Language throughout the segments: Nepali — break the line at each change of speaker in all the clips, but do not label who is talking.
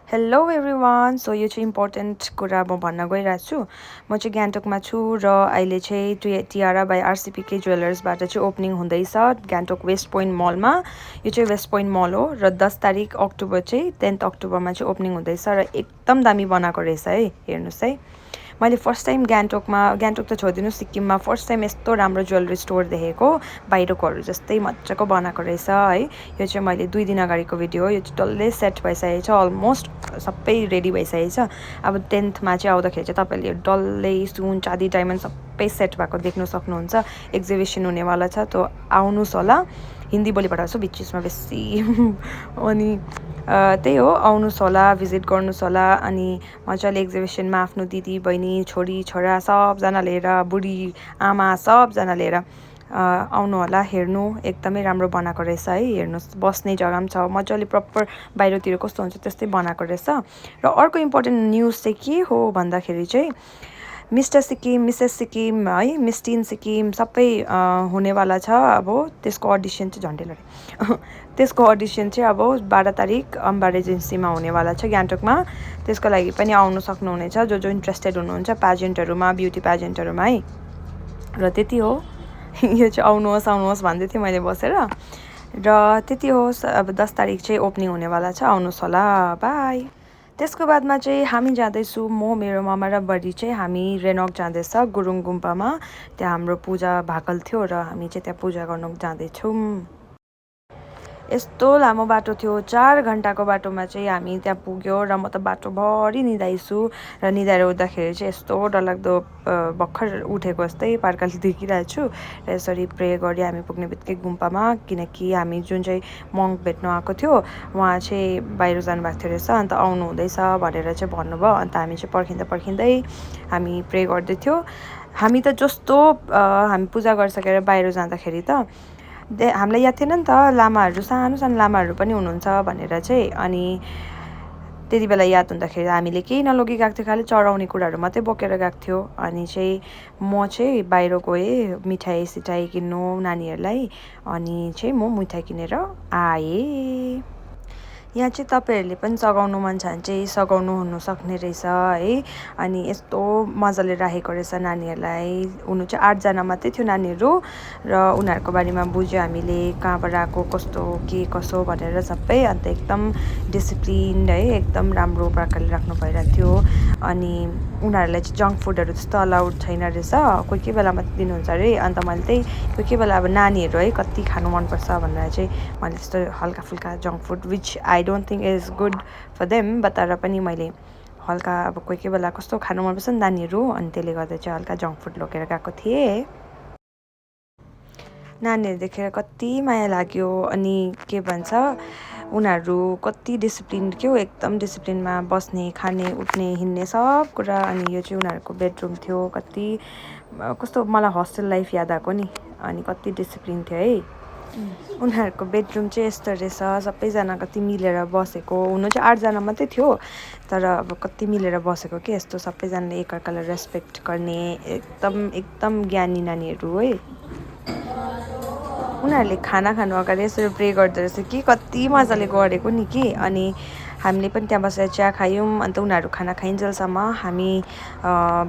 हेलो एभ्रिवान सो यो चाहिँ इम्पोर्टेन्ट कुरा म भन्न गइरहेको छु म चाहिँ गान्तोकमा छु र अहिले चाहिँ टिआरा बाई आरसिपिके ज्वेलर्सबाट चाहिँ ओपनिङ हुँदैछ गान्तोक वेस्ट पोइन्ट मलमा यो चाहिँ वेस्ट पोइन्ट मल हो र 10 तारिक अक्टोबर चाहिँ 10 अक्टोबरमा चाहिँ ओपनिङ हुँदैछ र एकदम दामी बनाएको रहेछ है हेर्नुहोस् है मैले फर्स्ट टाइम गान्तोक त छोडिदिनु सिक्किममा फर्स्ट टाइम यस्तो राम्रो ज्वेलरी स्टोर देखेको बाहिरकोहरू जस्तै मजाको बनाएको रहेछ है यो चाहिँ मैले 2 दिन अगाडिको भिडियो हो यो चाहिँ डल्लै सेट भइसकेको छ अलमोस्ट सबै रेडी भइसकेको छ अब 10th चाहिँ आउँदाखेरि चाहिँ तपाईँले डल्लै सुन चाँदी डायमन्ड सबै सेट भएको देख्न सक्नुहुन्छ एक्जिबिसन हुनेवाला छ त आउनुहोस् होला हिन्दी बोली पठाउँछु बिच बिचमा बेसी अनि त्यही हो आउनुहोस् होला भिजिट गर्नुहोस् होला अनि मजाले एक्जिबिसनमा आफ्नो दिदी बहिनी छोरी छोरा सबजना लिएर बुढी आमा सबजना लिएर आउनु होला हेर्नु एकदमै राम्रो बनाएको रहेछ है हेर्नुहोस् बस्ने जग्गा पनि छ मजाले प्रपर बाहिरतिर कस्तो हुन्छ त्यस्तै बनाएको रहेछ र अर्को इम्पोर्टेन्ट न्युज चाहिँ के हो भन्दाखेरि चाहिँ मिस्टर सिक्किम मिसेस सिक्किम है मिस टिन सिक्किम सबै हुनेवाला छ अब त्यसको अडिसन चाहिँ झन्डै लडे त्यसको अडिसन चाहिँ अब 12 तारिक अम्बा रेजेन्सीमा हुनेवाला छ गान्तोकमा त्यसको लागि पनि आउनु सक्नुहुनेछ जो इन्ट्रेस्टेड हुनुहुन्छ प्याजेन्टहरूमा ब्युटी प्याजेन्टहरूमा है र त्यति हो यो चाहिँ आउनुहोस् भन्दै थिएँ मैले बसेर र त्यति होस् अब 10 तारिक चाहिँ ओपनिङ हुनेवाला छ आउनुहोस् होला बाई त्यसको बादमा चाहिँ हामी जाँदैछु म मेरो मामा र बडी चाहिँ हामी रेनक जाँदैछ गुरुङ गुम्पामा त्यहाँ हाम्रो पूजा भाकल थियो र हामी चाहिँ त्यहाँ पूजा गर्न जाँदैछौँ यस्तो लामो बाटो थियो 4 घन्टाको बाटोमा चाहिँ हामी त्यहाँ पुग्यो र म त बाटोभरि निदाइछु र निदाएर उठ्दाखेरि चाहिँ यस्तो डरलाग्दो भर्खर उठेको जस्तै पार्काले देखिरहेको छु र यसरी प्रे गरी हामी पुग्ने बित्तिकै गुम्पामा किनकि हामी जुन चाहिँ मङ्क भेट्नु आएको थियो उहाँ चाहिँ बाहिर जानुभएको थियो रहेछ अन्त आउनु हुँदैछ भनेर चाहिँ भन्नुभयो अन्त हामी चाहिँ पर्खिँदै हामी प्रे गर्दै थियो हामी त जस्तो हामी पूजा गरिसकेर बाहिर जाँदाखेरि त हामीलाई याद थिएन नि त लामाहरू सानो सानो लामाहरू पनि हुनुहुन्छ भनेर चाहिँ अनि त्यति बेला याद हुँदाखेरि हामीले केही नलगी गएको थियो खालि चढाउने कुराहरू मात्रै बोकेर गएको थियो अनि चाहिँ म चाहिँ बाहिर गएँ मिठाई सिठाई किन्नु नानीहरूलाई अनि चाहिँ म मिठाई किनेर आएँ यहाँ चाहिँ तपाईँहरूले पनि सघाउनु मन छ भने चाहिँ सघाउनु हुनु सक्ने रहेछ है अनि यस्तो मजाले राखेको रहेछ नानीहरूलाई हुनु चाहिँ 8 जना मात्रै थियो नानीहरू र उनीहरूको बारेमा बुझ्यो हामीले कहाँबाट आएको कस्तो के कसो भनेर सबै अन्त एकदम डिसिप्लिन्ड है एकदम राम्रो प्रकारले राख्नु भइरहेको थियो अनि उनीहरूलाई चाहिँ जङ्क फुडहरू त्यस्तो अलाउड छैन रहेछ कोही बेला मात्रै दिनुहुन्छ अरे अन्त मैले त्यही कोही बेला अब नानीहरू है कति खानु मनपर्छ भनेर चाहिँ मैले त्यस्तो हल्का फुल्का junk food which I don't think is good for them तर पनि मैले हल्का अब कोही बेला कस्तो खानु मनपर्छ नि नानीहरू अनि त्यसले गर्दा चाहिँ हल्का जङ्क फुड लगेर गएको थिएँ नानीहरू देखेर कति माया लाग्यो अनि के भन्छ उनीहरू कति डिसिप्लिन के हो एकदम डिसिप्लिनमा बस्ने खाने उठ्ने हिँड्ने सब कुरा अनि यो चाहिँ उनीहरूको बेडरुम थियो कति कस्तो मलाई हस्टेल लाइफ याद आएको नि अनि कति डिसिप्लिन थियो है उनीहरूको बेडरुम चाहिँ यस्तो रहेछ सबैजना कति मिलेर बसेको हुनु चाहिँ 8 जना मात्रै थियो तर अब कति मिलेर बसेको के यस्तो सबैजनाले एकअर्कालाई रेस्पेक्ट गर्ने एकदम ज्ञानी नानीहरू है उनीहरूले खाना खानु अगाडि यसरी प्रे गर्दो रहेछ कि कति मजाले गरेको नि कि अनि हामीले पनि त्यहाँ बसेर चिया खायौँ अन्त उनीहरू खाना खाइन्जेलसम्म हामी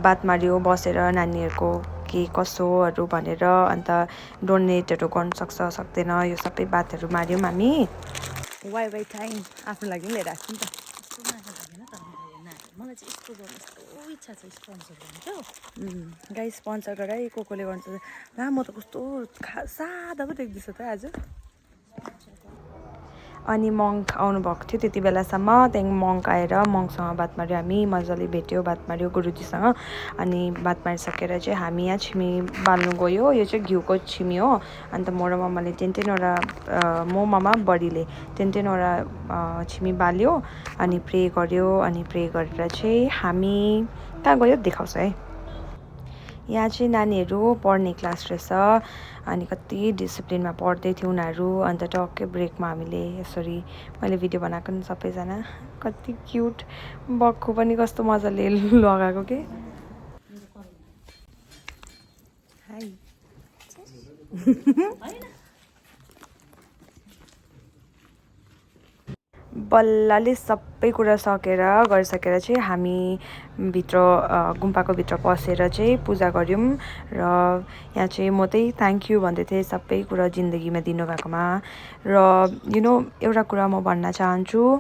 बात मार्यो बसेर नानीहरूको के कसोहरू भनेर अन्त डोनेटहरू गर्नु सक्छ सक्दैन यो सबै बातहरू मार्यौँ हामी वाइ टाइम आफ्नो लागि लिएर आएको नि त मलाई चाहिँ यस्तो गर्नु यस्तो इच्छा छ स्पोन्सर गर्नु क्या गाई स्पोन्सर गराइ कोले गर्नु ला म त कस्तो सादा पो देख्दैछ त आज अनि मङ्क आउनुभएको थियो त्यति बेलासम्म त्यहाँदेखि मङ्क आएर मङ्कसँग बात मार्यो हामी मजाले भेट्यो बात मार्यो गुरुजीसँग अनि बात मारिसकेर चाहिँ हामी यहाँ छिमी बाल्नु गयो यो चाहिँ घिउको छिमी हो अन्त म र मामाले 10-10वटा म मामा बडीले 10-10वटा छिमी बाल्यो अनि प्रे गर्यो अनि प्रे गरेर चाहिँ हामी कहाँ गयो देखाउँछ है यहाँ चाहिँ नानीहरू पढ्ने क्लास रहेछ अनि कति डिसिप्लिनमा पढ्दै थियो उनीहरू अन्त टक्कै ब्रेकमा हामीले यसरी मैले भिडियो बनाएको नि सबैजना कति क्युट बक्खु पनि कस्तो मजाले लगाएको के हाई बल्लले सबै कुरा गरिसकेर चाहिँ हामी गुम्पाको भित्र पसेर चाहिँ पूजा गऱ्यौँ र यहाँ चाहिँ म त्यही थ्याङ्क यू भन्दै थिएँ सबै कुरा जिन्दगीमा दिनुभएकोमा र एउटा कुरा म भन्न चाहन्छु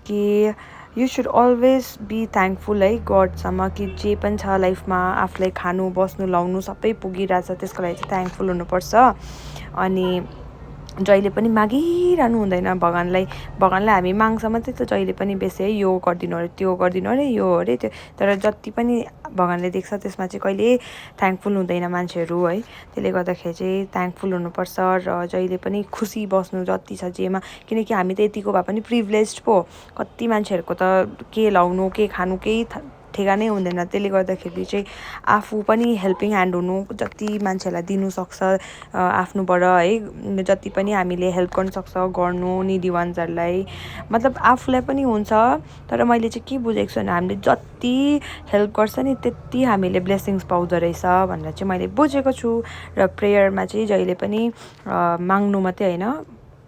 कि you should always be thankful है गडसम्म कि जे पनि छ लाइफमा आफूलाई खानु बस्नु लाउनु सबै पुगिरहेछ त्यसको लागि चाहिँ थ्याङ्कफुल हुनुपर्छ अनि जहिले पनि मागिरहनु हुँदैन भगवान्लाई हामी माग्छ मात्रै त जहिले पनि बेसी है यो गरिदिनु अरे त्यो गरिदिनु अरे यो अरे त्यो तर जति पनि भगवान्ले देख्छ त्यसमा चाहिँ कहिले थ्याङ्कफुल हुँदैन मान्छेहरू है त्यसले गर्दाखेरि चाहिँ थ्याङ्कफुल हुनुपर्छ र जहिले पनि खुसी बस्नु जति छ जेमा किनकि हामी त यतिको भए पनि प्रिभिलेज्ड पो कति मान्छेहरूको त के लाउनु के खानु केही ठेगानै हुँदैन त्यसले गर्दाखेरि चाहिँ आफू पनि हेल्पिङ ह्यान्ड हुनु जति मान्छेलाई दिनुसक्छ आफ्नोबाट है जति पनि हामीले हेल्प गर्न सक्छ गर्नु निडी वान्सहरूलाई मतलब आफूलाई पनि हुन्छ तर मैले चाहिँ के बुझेको छु भने हामीले जति हेल्प गर्छ नि त्यति हामीले ब्लेसिङ्स पाउँदो रहेछ भनेर चाहिँ मैले बुझेको छु र प्रेयरमा चाहिँ जहिले पनि माग्नु मात्रै होइन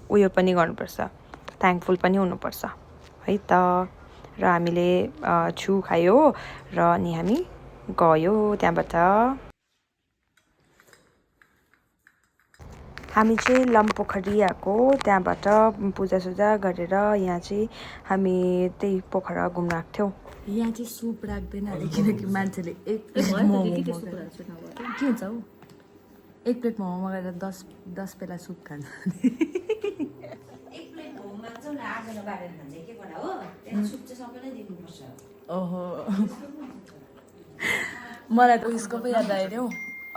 उयो पनि गर्नुपर्छ थ्याङ्कफुल पनि हुनुपर्छ है त र हामीले छु खायो र अनि हामी गयो त्यहाँबाट हामी चाहिँ लमपोखरी आएको त्यहाँबाट पूजासुजा गरेर यहाँ चाहिँ हामी त्यही पोखरा घुम्न आएको थियौँ यहाँ चाहिँ सुप राख्दैन अरे किनकि मान्छेले एक प्लेट मोमो के हुन्छ हौ एक प्लेट मोमो मगाएर 10 बेला सुप खान्छ ओहो मलाई त उसको पो याद आयो नि हौ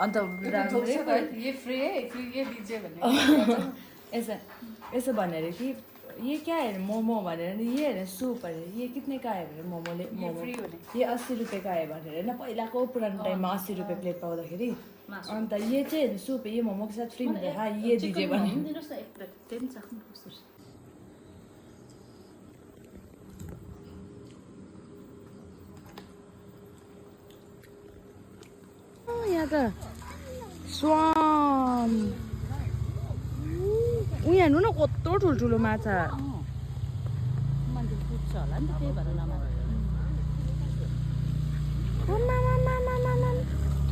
अन्त ऐसा भनेर कि ये क्या है मोमो भनेर ये है सूप अरे ये कितने का है भनेर मोमो ये 80 रुपियाँ का है भनेर होइन पहिलाको पुरानो टाइममा 80 रुपियाँ प्लेट पाउँदाखेरि अन्त ये चाहिँ सूप ये मोमो के साथ फ्री मिलेगा ये दीजिए भने यहाँ त स्वान उयो हेर्नु न कत्रो ठुल्ठुलो माछा होला नि त त्यही भएर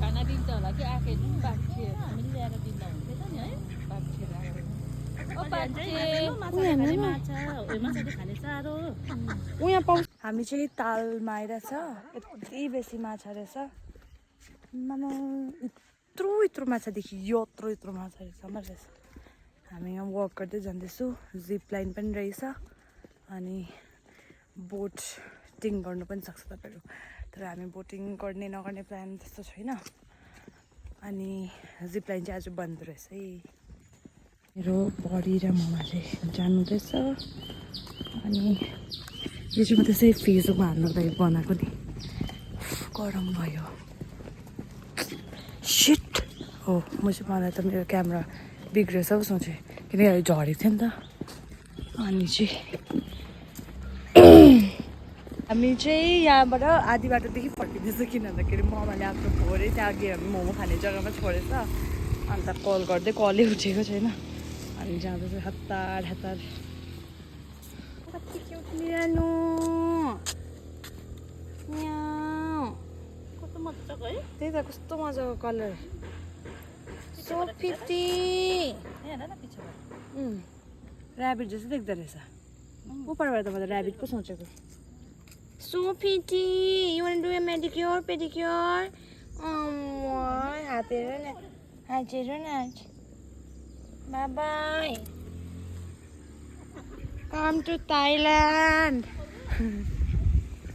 खाना दिन्छ होला कि आफै बाँच्यो हामीले ल्याएर दिँदा हुन्थ्यो त नि है हामी चाहिँ तालमा आइरहेछ यति बेसी माछा रहेछ यत्रो माछा देखि यत्रो माछा रहेछ रहेछ हामी यहाँ वक गर्दै जाँदैछु जिप लाइन पनि रहेछ अनि बोटिङ गर्नु पनि सक्छ तपाईँहरू तर हामी बोटिङ गर्ने नगर्ने प्लान त्यस्तो छैन अनि जिप लाइन चाहिँ आज बन्द रहेछ है मेरो बडी र ममा चाहिँ जानुहुँदैछ अनि यो चाहिँ म त्यसै फेसबुकमा हाल्नुको लागि बनाएको नि गरम भयो सिट हो म चाहिँ मलाई त मेरो क्यामेरा बिग्रेछ पो सोचेँ किनकि अहिले झरेको थियो नि त अनि चाहिँ हामी चाहिँ यहाँबाट आधी बाटोदेखि फर्किँदैछ किन भन्दाखेरि ममाले आफ्नो फोरै त्यहाँ अघि हामी मोमो खाने जग्गामा छोडेछ अन्त कल गर्दै कलै उठेको छैन अनि जाँदैछ हतार कति क्युट ल्यानु कस्तो मजाको है त्यही त कस्तो मजाको कलर सो फिटी ऱ्याबिट जस्तो देख्दो रहेछ उपरबाट त म त ऱ्याबिट पो सोचेको सो फिटी you want do a manicure pedicure हात हेर न bye bye come to Thailand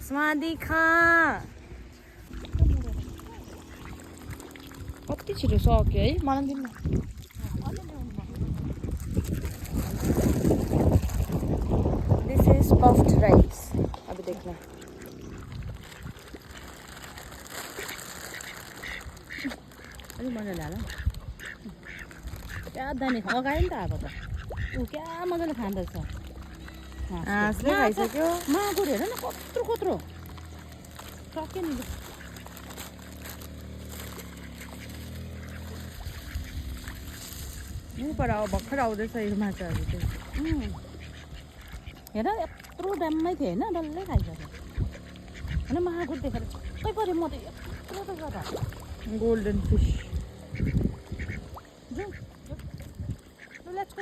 स्वादिखा कति छिटो सक्यो है मलाई दिनु दिस इज पफ्ड राइस अब देख्न अलिक मजाले हाल क्या दामी अगाडि नि त अब त ऊ क्या मजाले खाँदैछ हाँसले खाइसक्यो मागुर हेर न कत्रो सक्यो नि ऊपर भर्खर आउँदैछ यो माछाहरू चाहिँ हेर
यत्रो ड्याममै थियो होइन डल्लै खाइसक्यो होइन मागुर देखेर सबै पऱ्यो म त यत्रो त गर्दा
गोल्डन फिश
जाउँ let's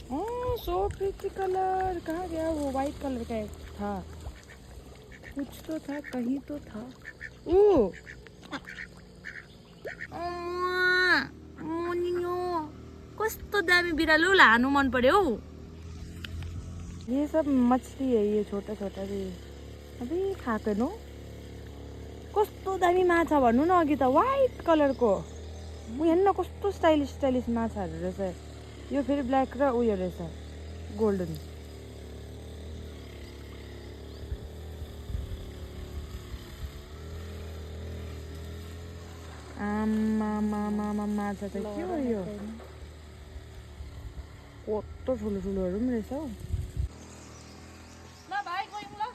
go
so pretty colour कहाँ गया वो वाइट कलर का एक था कुछ तो था कहीं तो था
कस्तो दामी बिरालो लानु मन पर्यो हौ
ये सब मछली है ये छोटा छोटा भी अभी खाएको नो कस्तो दामी माछा भन्नु न अघि त वाइट कलरको हेर्न कस्तो स्टाइलिस स्टाइलिस माछाहरू रहेछ यो फेरि ब्ल्याक र उयो रहेछ गोल्डन आमा माछा त के हो यो कस्तो ठुलो ठुलोहरू पनि रहेछ हौ
ल भाइ गयौँ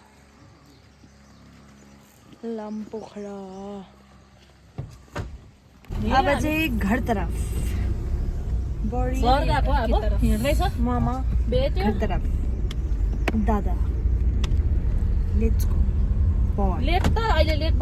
ल
पोखरा अब चाहिँ घर तरफ
घर गएको अब हिँड्दैछ
मामा
भेट्यो
घर तरफ दादा लेट्स गो
लेट त अहिले लेट